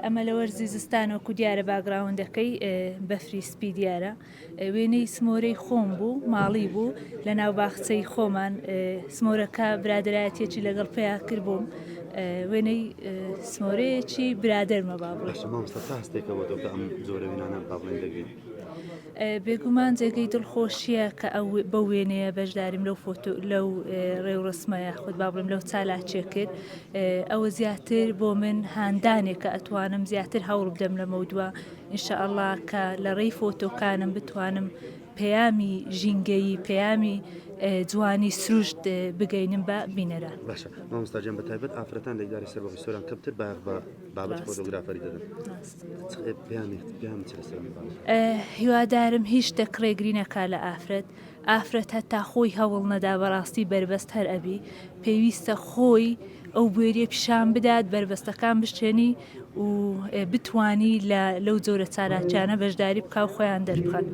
ئەمە لە وەرزی زستان وەکو دیارە باگراوندەکەی بەفری سپی دیارە وێنەی سمۆرەی خۆم بوو ماڵی بوو لە ناو باخچەی خۆمان سمۆرەکە برادەرایەتیەکی لەگەڵ پیا کردبووم وێنەی سمۆرەیەکی برادەرمە با بڵێم. باشە مامۆستا چ هەستێکە بۆ تۆ کە ئەم جۆرە وێنانە با بڵێین دەگریت؟ بێگومان جێگەی دڵخۆشییە کە ئەو بەو وێنەیە بەشداریم لەو فۆتۆ لەو ڕێوڕسمە یاخود با بڵێم لەو چالاکیە کرد ئەوە زیاتر بۆ من هاندانێکە ئەتوانم زیاتر هەوڵ بدەم لەمەودوا ئینشاءاللە کە لە ڕێی فۆتۆکانم بتوانم پەیامی ژینگەیی پەیامی جوانی سروشت بگەینم بە بینەران. باشە مامۆستا گیان بە تایبەت ئافرەتان لە ئیدارەی سەربەخۆی سۆران کەمتر بایەخ بە بابەتی فۆتۆگرافەری دەدەن هیوادارم هیچ شتێک ڕێگری نەکا لە ئافرەت ئافرەت هەتا خۆی هەوڵ نەدا بەڕاستی بەربەست هەر ئەبی پێویستە خۆی ئەو بوێریە پیشان بدات بەربەستەکان بشکێنی و بتانی لە لەو جۆرە چالاکیانە بەشداری بکا و خۆیان دەربخەن.